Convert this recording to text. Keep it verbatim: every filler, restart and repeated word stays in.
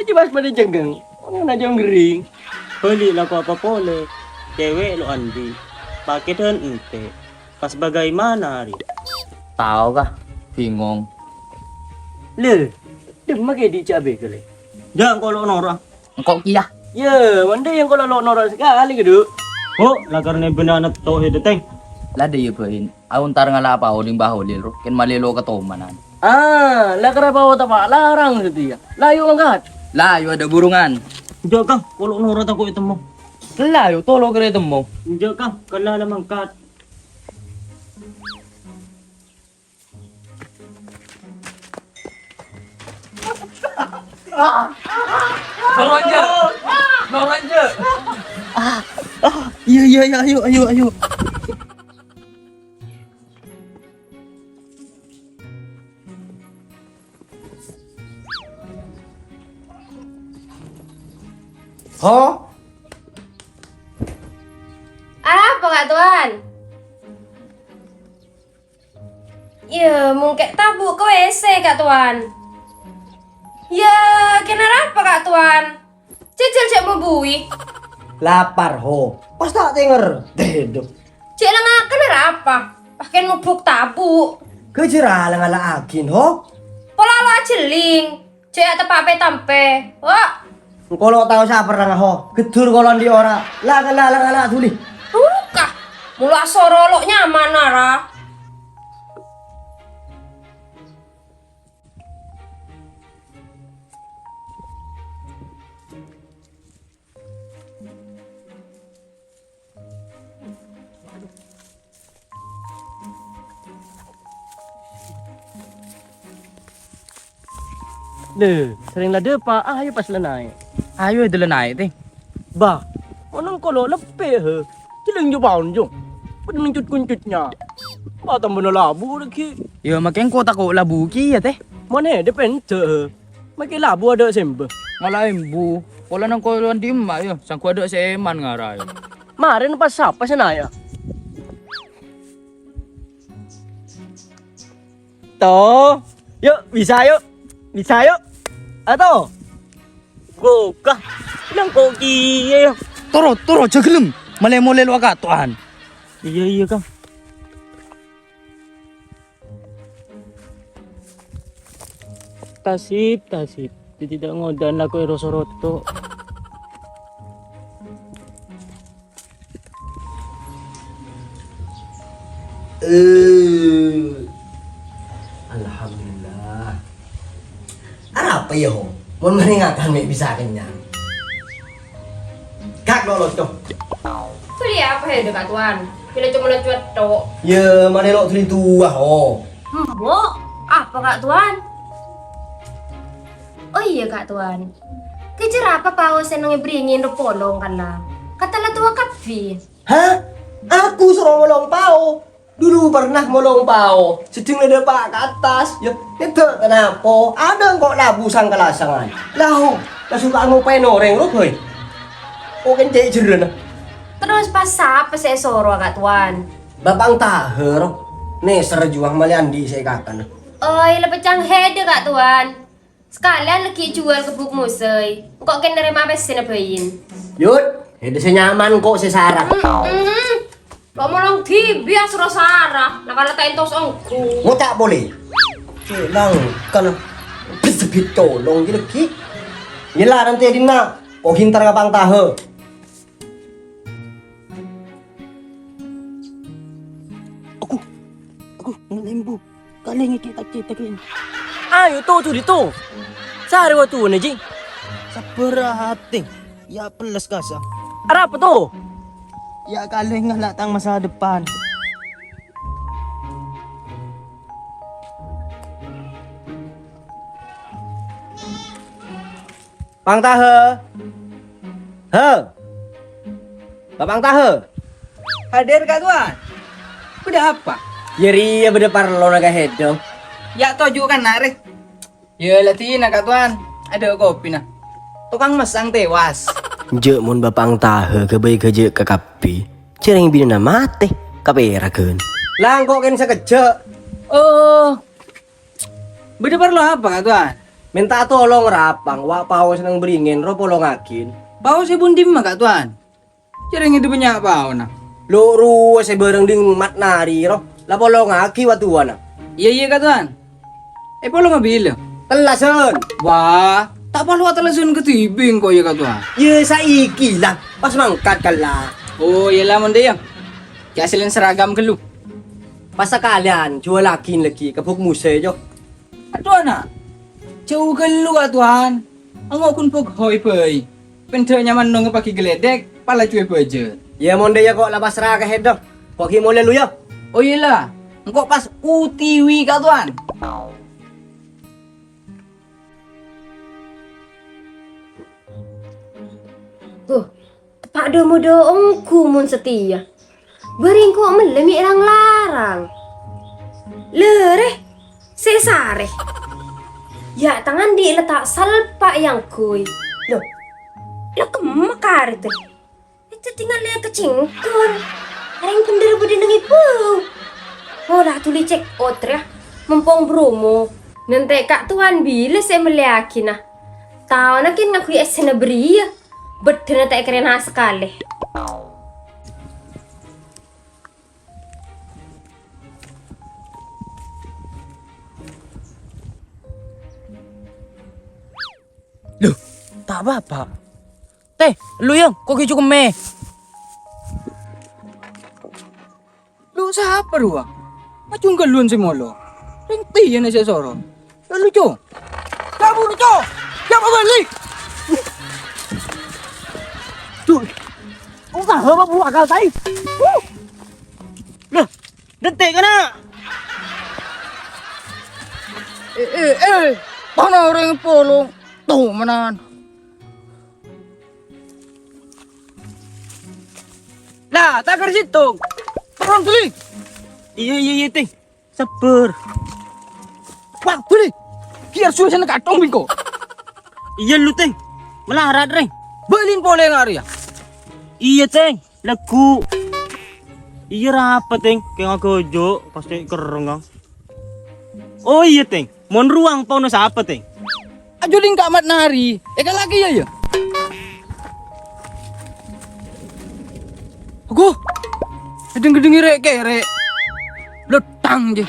Aja pas pada jenggang. Ono na jong gering. Bali lako apa pole? Cewek lo andi. Pake dan ente. Pas bagaimana, Ri? Tao kah? Bingung. Le, demak ya di cabe kali. Jangan kalau nora. Engko' kiyah. Ya, mending yang kalau lo nora sekali gitu. Oh, lakarne benana tohe deteng. La de ya bain. Aun tar ngala apa oding baholil ro. Ken malelo ketomanan. Ah, la kenapa otak Pak larang setia? Layu mangkat. Layu ada burungan. Enggak, Kang. Kalau nora takut ketemu. Layu tolo kere temu. Enggak, Kang. Kena ada mangkat. Noranja. Noranja. Ah, ah, iya, iya, iya, ayo, ayo, ayo. Ho? Arapa, Kak Tuan? Iya, mungke tabu' ka W C, Kak Tuan. Iya, kena arapa, Kak Tuan? Jajal cek mabui. Lapar, ho. Pas tak tenger. Dedok. Cek lengaken arapa? Paken mubuk tabu'. Kejer alang-alang agin, ho. Pola lo ajeling. Cek ya tepa' pe-tampe. Wah. Engko' lo tao saperrang, ho. Gedur kolon di ora. La, la, la, la, la, duli. Buka. Mula soro lo nyaman, ara. Le, sering la dâpa', ayo pas la naè'. Ayo, itu la naè', Tè. Bah, onong kolo leppe', he. Celeng jo paon jo. Padâ ngencut-ngencutnya. Ba tambâna labu lagi. Ya, makè engko' tako' labu kèya, Tè. Mane depende, he. Makè labu adâ' semba. Malah embu. Pola nang kolowan dimma, ya. Sangko adâ' seman ngarai. Maren pas sapa sè naè', ya? To, yuk, bisa, yuk. Bisa, yuk. Ato. Buka. Bilang kok iya, ya. Toro, toro, jâ' ghellem. Malè molè lo akato'an. Iya, iya, Kang. Tasip, tasip. Tidak ngodan lako ero soroto. Eh, alhamdulillah. Arapa ya, Ho? Mon maringakan me' bisa kenyang. Kak, lolos, Cok. Beli apa ya, Kak Tuan? Bila cuma lo cuat, Cok. Ya, mana lo beli dua, Ho? Mbok, apa, Kak Tuan? Oh iya, Kak Tuan. Kejer apa pao sè neng bringin ro polong kan la? Kata la tua kabbi. Hah? Aku soro molong pao? Dulu pernah molong pao, sedeng la dâpa' ka attas, ya, ngedek kenapa? Ada engko' labu sang kelasangan. Lahu, la suka ngopain orèng, ro, boy. Kok kencè' jerrona. Terros pas sapa sè èsoro, Kak Tuan? Bapang Tahir, nèser juwang malè andi' sè èkakan. Oi, la pècang hèdâ, Kak Tuan. Sakalèyan laghi' juwâl kebbhuk mosè. Engko' kèng narèma pèssèna bâin. Yut, hèdâ sè nyaman ko' sè sara. Mm-mm. Kok molong dhibi' asoro sara, nakala ta' entos ongghu. Ngoca' polè. Cèlang, kan bit-bit colong ghi' laghi'. Nyella nanti dinna', ko' ghintar ka Bapang Tahir. Aku, aku, ngelembu. Kalèng iki tak cetak ini. Ayo, to, to, di, to. Sare watuwâna, Jing. Sabbhâr atè. Ya, peles kasa. Arapa, to? Ya, kalèng ngala' tang masa depan. Bapang Tahir. He. Bapang Tahir. Hadir, Kak Tuan. Bâdâ apa? Ya, rèya bâdâ parlona ka hèdâ. Ya, toju' kan, Arè. Ya, la dina, Kak Tuan. Adâ' kopina. Tokang messang tewas. Jâ' mon Bapang Tahir ghâbây ghâjâ' ka kabbhi, jhâreng binèna matè, kapèraghân. La engko' kèng sakejjhâ'. Oh, bâdâ parlo apa, Kak Tuan? Mènta tolong ra, Pang, wa' paos neng bâringèn ro polongaghin. Paos è bun dimma, Ka' Towan? Jârèng è bânnya' paona. Lo' rowa sè bârâng ding Mat Nari ro, la polongaghi wa' towana. Iyâ, iyâ, Ka' Towan. È polonga bilâ? Tellasan. Wah, ta' parlo atellasan kadhibi' engko' yâ, Ka' Towan. Yâ, saiki la, pas mangkat kala. Oh, iyâ la, mon dâ' iyâ. Jhâ' sèlèn seragam ghâllu. Pas sakalèyan, jhuwâllaghi laghi ka Buk Muse, Jo. Adhu, ana'. Jhâu ghâllu, Ka' Towan. Ango' ghun bhâk hoy bhâi. Pèndhâ nyaman nongnga paghi gledek, palajuwè bâjâ. Yâ, mon dâ' iyâ ko' la pasra ka Hedo. Ko' ghi' molè lu, yâ. Oh, iyâ la. Engko' pas O T W, Ka' Towan. Tuh, teppa' dâ-modâ ongghu mon satèya. Bâri' engko' mellè mè' rang-larang. Lèrè, sè sarè. Yâ, tang andi' la ta' salpa' èangghuy. Lho, la kemma karè tè. Èjhâ tinggal lè kacèngkol. Rèng bhendher bâdâ neng èbâu. Oh, la dhuli cek otrè, mompong bromo. Nèntè Ka' Towan bilâ sè mellèyaghina. Taona kèng ngangghuy essèna bâriyâ. Bâddhâna ta' èkarèna sakalè. Loh, ta' apa-apa. Tè, lu, Yang, ko' ghi' cokemmè. Lu sapa rowa? Majung ghâlluwân sè molo. Rèng tèyana sè soro. Lu, Cong. Kabur, Cong. Jhâ' abâli. Duh. Usaha apa buah kal tai? Wuh. Lah, dântè' kana'. Eh, eh, eh. Bâ'na orèng polong. Tomanan. Lah, taghâr sèttong. Turun, Bli. Iyâ, iyâ, iyâ, Tèng. Sabbhâr. Wah, Bli. Biar suasana katong bingko. Iyâ, lu, Tèng. Malarat, rèng. Bâlin polè nga' rèya. Iyâ, Tèng. Lagghu'. Iyâ, rapa, Tèng? Kèng aghâjâ', pastè kerrèng, ah. Oh, iyâ, Tèng. Mon rowa paona sapa, Tèng? Ajuling Ka' Mat Nari. Èkalaghi, yâ, yâ. Ago. Èdheng-ghedhengngè rè'-kèrè'. Lèttang, jè.